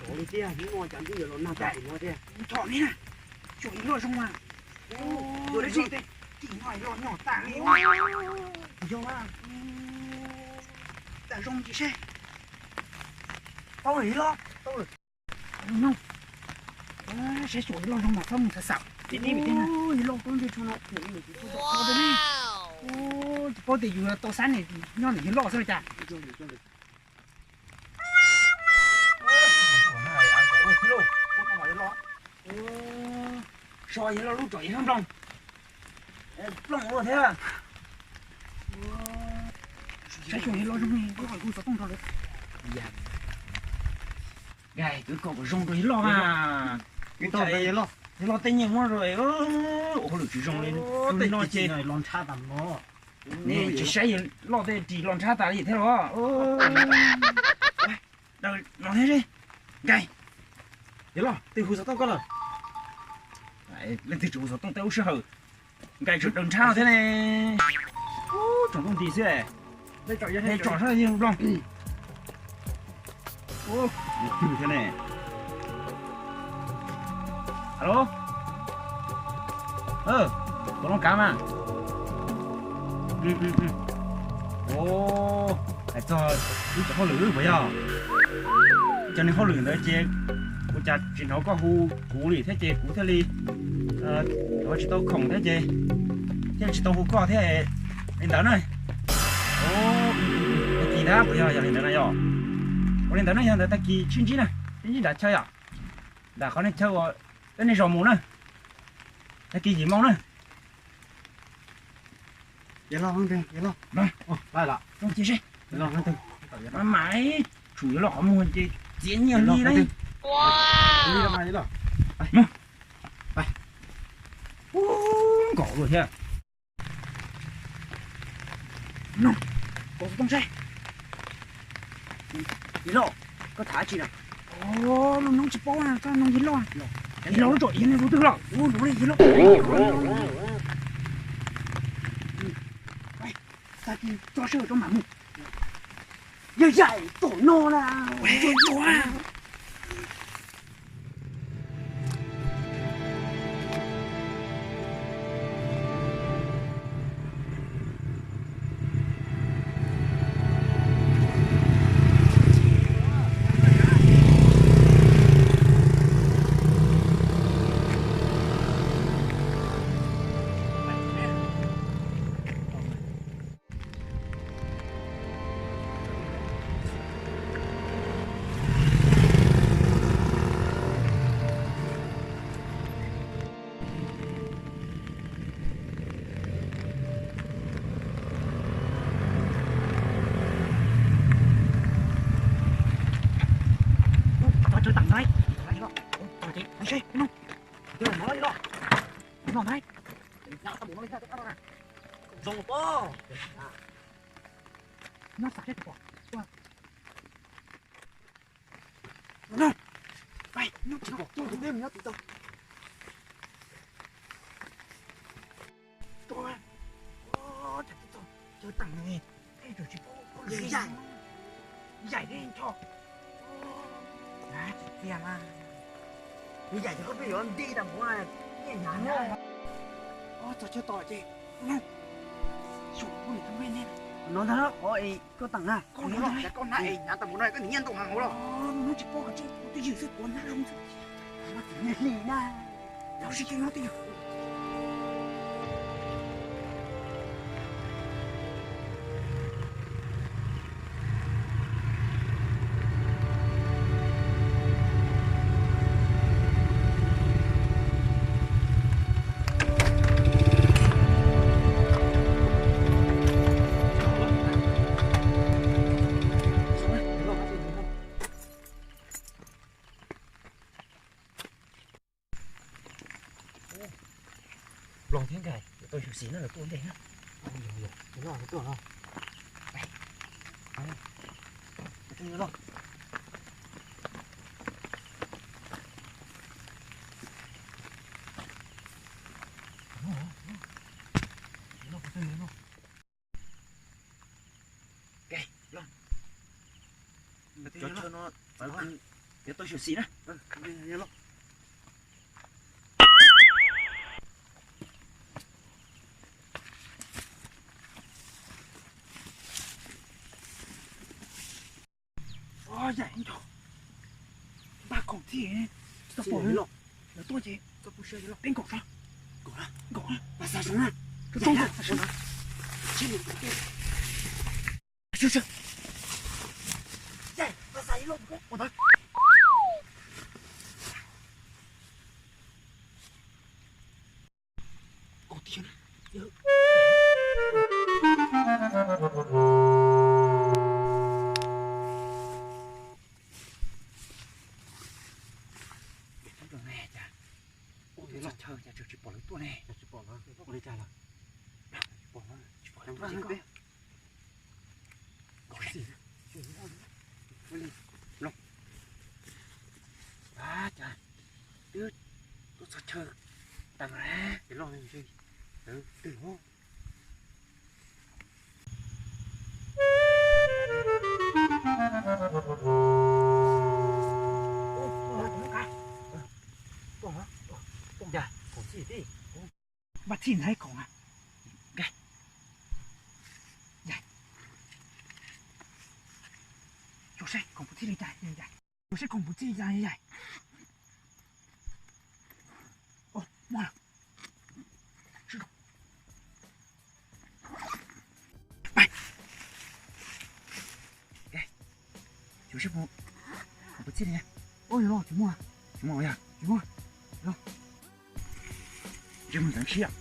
Li tiag, hnub no cas twb yuav los nag tas no tiag. Tsom li na, tsom ib loj zoo mas. Yuav dab tsi? Tim no ib loj nyom tas li. Yog mas. Tas zoo tsis seb. Tau lawm ib loj, tau lawm. No, saib xyuas ib loj zoo mas txhob mus xav xav. Tib tib vim tiag na. Ib loj kub ntsej tsho no, tsis paub tias yus tau xab nim nyob ntawm yus loj xwb cas. So yog loj lub tsom yog nplooj, plooj ua thiab. Saib xyuas yog loj zoo li, hu xov tooj rau lawv. Nkais, kwv kom kom zoo rau yog loj mas. Kwv tau yog loj, yog loj tej nyiaj muab rau, ua hauj lwm tsis zoo li. Tej no ces los ntshav tas no. Tsis saib yog loj tej ris los ntshav tas li thiab los. Daws no thiab, Nkais. Yog loj, twg hu xov tooj koj lawm? Leej twg tseem hu xov tooj tej lub sij hawm. Nkais tseem daws ntshav thiab ne. Tsoom tooj nti xwb. Tsom sab nplooj. Ub, twg thiab ne? Alo. Tus Looj Kav mas. Ua, hais txog wb cov hauj lwm puas yog? Cov neeg hauj lwm ntawd ces ua cas tsis hnov koj hu kuv li thiab ces kuv thiaj li, kuv tsis tau khoom thiab ces thiaj li tsis tau hu koj thiab li ntawd na. Tag kis ntag puas yog, yog li ntawd na yog? Ua li ntawd na yog ntawd tag kis sib ntsib na, sib ntsib nram chaw yom, nram qhov nej chaw uas peb nej zos mus na, tag kis yim moo na. Los, los, los, los, los, tshum yuav los qhov muag ces txiav nyiaj li na. Ub, nkaus lawm thiab. No, kov xov tooj saib. Yawg loj, koj tham tsi na? Lub noob tsis paub na, koj noog yawg loj. Yawg loj lub tsom yawg ne, tus twg los? Ub, tus ne yawg loj. Tag kis tso sawv tso mam mus. Yawg yaim tom no na. Tso tsawv tam ntxaib. Tso ces no seb no. Ces no los, no ntxaib. Zoo pob. Nyob xav seb puas pom. Nyob tsis pom, nyob tsis pom. Yaim, yaim li ncho. Tsis txiaj mas. Yaim ces koj twb yuav nti tas npaum no, nyiaj hnyav. Txog chaw tos ces, no ntag qhov es koj teem na, koj hnyav tas npaum no koj nyiaj ntau heev hauv los. Hnub tsis paub koj tseem ua twj ywm xwb, tuav hnab zoo xwb. Nyiaj hli na, los sib coj nyob twj ywm. Nplooj thiab Nkais, yuav tau xyuam xim no lawm tuaj ntej na. Yog, yog, yog, tuaj no. Cov chaw no txawv kawg. Yuav tau xyuam xim na. Yaim, npaj khoom txhij, txhob pom lawv tuaj ces peb nkaum xwb. Nkaum, nkaum, pas xav zoo na. Zoo, zoo. Ua loj chaw cas tseem tsis pom lawv tuaj ne. Tsis pom lawv, ua li cas lawm? Tsis pom lawv, tsis pom lawv tuaj. Cas twb tuaj txog chaw tas lawm. Lawv twg lawm? Cas khoom txhij tij, npaj txhij ntawd khoom a. Xyuas saib khoom puas txhij li cas, xyuas saib khoom puas txhij li cas. Muaj lawm. Xyuas saib khoom puas txhij li cas. Tsis muaj, tsis muaj, tsis muaj. Ntsej muag ntxeev siab.